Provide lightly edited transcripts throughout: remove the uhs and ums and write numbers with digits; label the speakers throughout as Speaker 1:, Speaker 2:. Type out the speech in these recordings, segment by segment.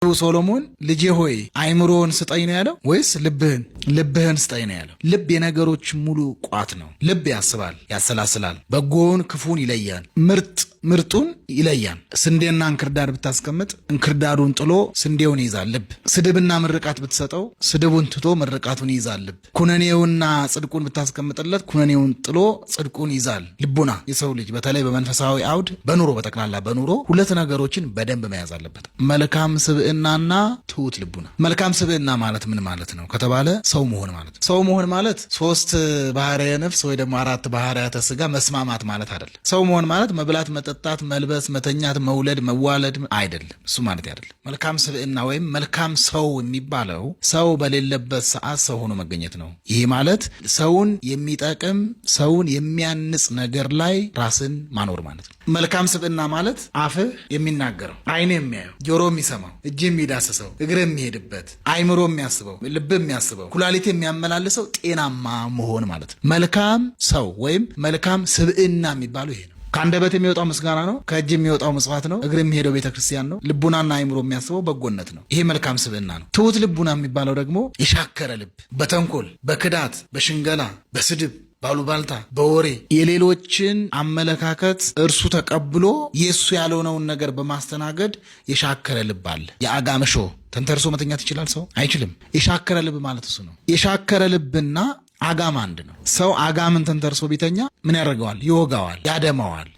Speaker 1: ሶሎሞን ልጄ ሆይ አይምሮን ስጠኝ ነው ያለው ወይስ ልብህን? ልብህን ስጠኝ ነው ያለው። ልብ የነገሮች ሙሉ ቋት ነው። ልብ ያስባል፣ ያሰላስላል፣ በጎውን ክፉን ይለያል፣ ምርጥ ምርጡን ይለያል። ስንዴና እንክርዳድ ብታስቀምጥ እንክርዳዱን ጥሎ ስንዴውን ይይዛል ልብ። ስድብና ምርቃት ብትሰጠው ስድቡን ትቶ ምርቃቱን ይይዛል ልብ። ኩነኔውና ጽድቁን ብታስቀምጥለት ኩነኔውን ጥሎ ጽድቁን ይይዛል ልቡና። የሰው ልጅ በተለይ በመንፈሳዊ አውድ በኑሮ በጠቅላላ በኑሮ ሁለት ነገሮችን በደንብ መያዝ አለበት፣ መልካም ስብዕናና ትሁት ልቡና። መልካም ስብዕና ማለት ምን ማለት ነው ከተባለ ሰው መሆን ማለት ነው። ሰው መሆን ማለት ሶስት ባህርየ ነፍስ ወይ ደግሞ አራት ባህርያተ ስጋ መስማማት ማለት አይደለም። ሰው መሆን ማለት መብላት፣ መጠጣት፣ መልበስ፣ መተኛት፣ መውለድ፣ መዋለድ አይደለም። እሱ ማለት አይደለም። መልካም ስብዕና ወይም መልካም ሰው የሚባለው ሰው በሌለበት ሰዓት ሰው ሆኖ መገኘት ነው። ይህ ማለት ሰውን የሚጠቅም ሰውን የሚያንጽ ነገር ላይ ራስን ማኖር ማለት ነው። መልካም ስብዕና ማለት አፍህ የሚናገረው፣ ዓይን የሚያየው፣ ጆሮ የሚሰማው፣ እጅ የሚዳስሰው፣ እግር የሚሄድበት፣ አይምሮ የሚያስበው፣ ልብ የሚያስበው፣ ኩላሊት የሚያመላልሰው ጤናማ መሆን ማለት ነው። መልካም ሰው ወይም መልካም ስብዕና የሚባለው ይሄ ነው። ከአንደበት የሚወጣው ምስጋና ነው። ከእጅ የሚወጣው ምጽዋት ነው። እግር የሚሄደው ቤተክርስቲያን ነው። ልቡናና አይምሮ የሚያስበው በጎነት ነው። ይሄ መልካም ስብዕና ነው። ትሁት ልቡና የሚባለው ደግሞ የሻከረ ልብ በተንኮል፣ በክዳት፣ በሽንገላ፣ በስድብ፣ ባሉባልታ፣ በወሬ የሌሎችን አመለካከት እርሱ ተቀብሎ የእሱ ያልሆነውን ነገር በማስተናገድ የሻከረ ልብ አለ። የአጋመሾ ተንተርሶ መተኛት ይችላል ሰው? አይችልም። የሻከረ ልብ ማለት እሱ ነው። የሻከረ ልብና አጋም አንድ ነው። ሰው አጋምን ተንተርሶ ቢተኛ ምን ያደርገዋል? ይወጋዋል፣ ያደማዋል።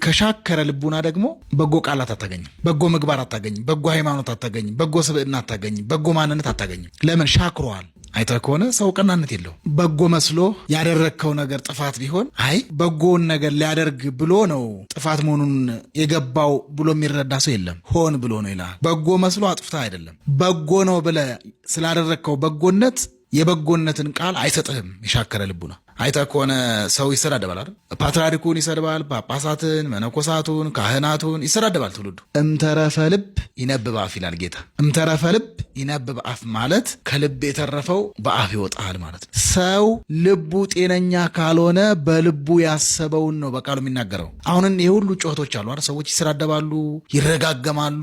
Speaker 1: ከሻከረ ልቡና ደግሞ በጎ ቃላት አታገኝም፣ በጎ ምግባር አታገኝም፣ በጎ ሃይማኖት አታገኝም፣ በጎ ስብዕና አታገኝም፣ በጎ ማንነት አታገኝም። ለምን? ሻክሯል። አይተህ ከሆነ ሰው ቀናነት የለው። በጎ መስሎ ያደረግከው ነገር ጥፋት ቢሆን አይ በጎውን ነገር ሊያደርግ ብሎ ነው ጥፋት መሆኑን የገባው ብሎ የሚረዳ ሰው የለም። ሆን ብሎ ነው ይልሃል። በጎ መስሎ አጥፍታ አይደለም። በጎ ነው ብለህ ስላደረግከው በጎነት የበጎነትን ቃል አይሰጥህም። የሻከረ ልቡና አይተህ ከሆነ ሰው ይሰዳደባል አይደል? ፓትርያርኩን ይሰድባል፣ ጳጳሳትን፣ መነኮሳቱን፣ ካህናቱን ይሰዳደባል ትውልዱ። እምተረፈ ልብ ይነብብ አፍ ይላል ጌታ። እምተረፈ ልብ ይነብብ አፍ ማለት ከልብ የተረፈው በአፍ ይወጣል ማለት ነው። ሰው ልቡ ጤነኛ ካልሆነ በልቡ ያሰበውን ነው በቃሉ የሚናገረው። አሁን የሁሉ ጩኸቶች አሉ አይደል? ሰዎች ይሰዳደባሉ፣ ይረጋገማሉ፣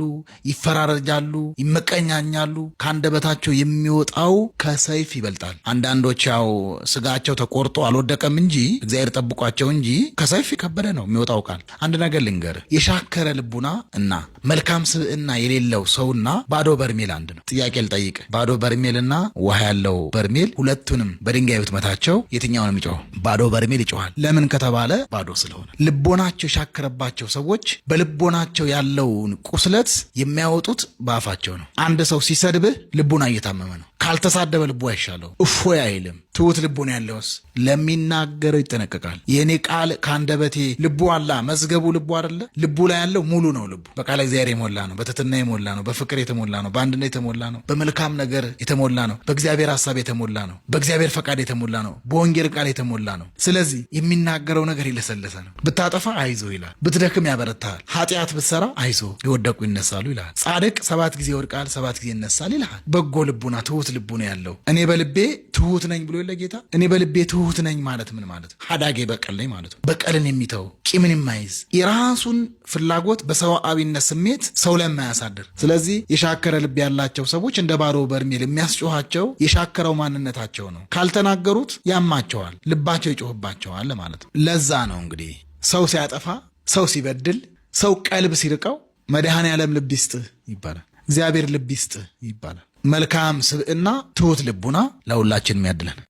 Speaker 1: ይፈራረጃሉ፣ ይመቀኛኛሉ። ከአንደበታቸው የሚወጣው ከሰይፍ ይበልጣል። አንዳንዶች ያው ስጋቸው ተቆርጦ አልወደቀም እንጂ እግዚአብሔር ጠብቋቸው እንጂ ከሰይፍ የከበደ ነው የሚወጣው ቃል። አንድ ነገር ልንገር፣ የሻከረ ልቡና እና መልካም ስብዕና የሌለው ሰውና ባዶ በርሜል አንድ ነው። ጥያቄ ልጠይቅ። ባዶ በርሜልና ውሃ ያለው በርሜል ሁለቱንም በድንጋይ ብትመታቸው የትኛው ነው የሚጮኸው? ባዶ በርሜል ይጮሃል። ለምን ከተባለ ባዶ ስለሆነ። ልቦናቸው የሻከረባቸው ሰዎች በልቦናቸው ያለውን ቁስለት የሚያወጡት በአፋቸው ነው። አንድ ሰው ሲሰድብህ ልቡና እየታመመ ነው። ካልተሳደበ ልቡ አይሻለው፣ እፎይ አይልም። ትሁት ልቡን ያለውስ ለሚናገረው ይጠነቀቃል። የእኔ ቃል ከአንደበቴ ልቡ አላ መዝገቡ ልቡ አደለ። ልቡ ላይ ያለው ሙሉ ነው። ልቡ በቃለ እግዚአብሔር የሞላ ነው። በትህትና የሞላ ነው። በፍቅር የተሞላ ነው። በአንድነት የተሞላ ነው። በመልካም ነገር የተሞላ ነው። በእግዚአብሔር ሀሳብ የተሞላ ነው። በእግዚአብሔር ፈቃድ የተሞላ ነው። በወንጌል ቃል የተሞላ ነው። ስለዚህ የሚናገረው ነገር የለሰለሰ ነው። ብታጠፋ አይዞ ይላል። ብትደክም ያበረታሃል። ኃጢአት ብትሰራ አይዞ የወደቁ ይነሳሉ ይልሃል። ጻድቅ 7 ጊዜ ይወድቃል፣ 7 ጊዜ ይነሳል ይልሃል። በጎ ልቡና ትሁት ልቡ ነው ያለው። እኔ በልቤ ትሁት ነኝ ብሎ የለ ጌታ። እኔ በልቤ ትሁት ነኝ ማለት ምን ማለት ነው? ሀዳጌ በቀል ነኝ ማለት ነው። በቀልን የሚተው ቂምን የማይዝ የራሱን ፍላጎት በሰብአዊነት ስሜት ሰው ላይ የማያሳድር። ስለዚህ የሻከረ ልብ ያላቸው ሰዎች እንደ ባዶ በርሜል የሚያስጮኋቸው የሻከረው ማንነታቸው ነው። ካልተናገሩት ያማቸዋል፣ ልባቸው ይጮህባቸዋል ማለት ነው። ለዛ ነው እንግዲህ ሰው ሲያጠፋ፣ ሰው ሲበድል፣ ሰው ቀልብ ሲርቀው መድኃኔ ዓለም ልብ ይስጥህ ይባላል። እግዚአብሔር ልብ ይስጥህ ይባላል። መልካም ስብዕና፣ ትሁት ልቡና ለሁላችን የሚያድለን።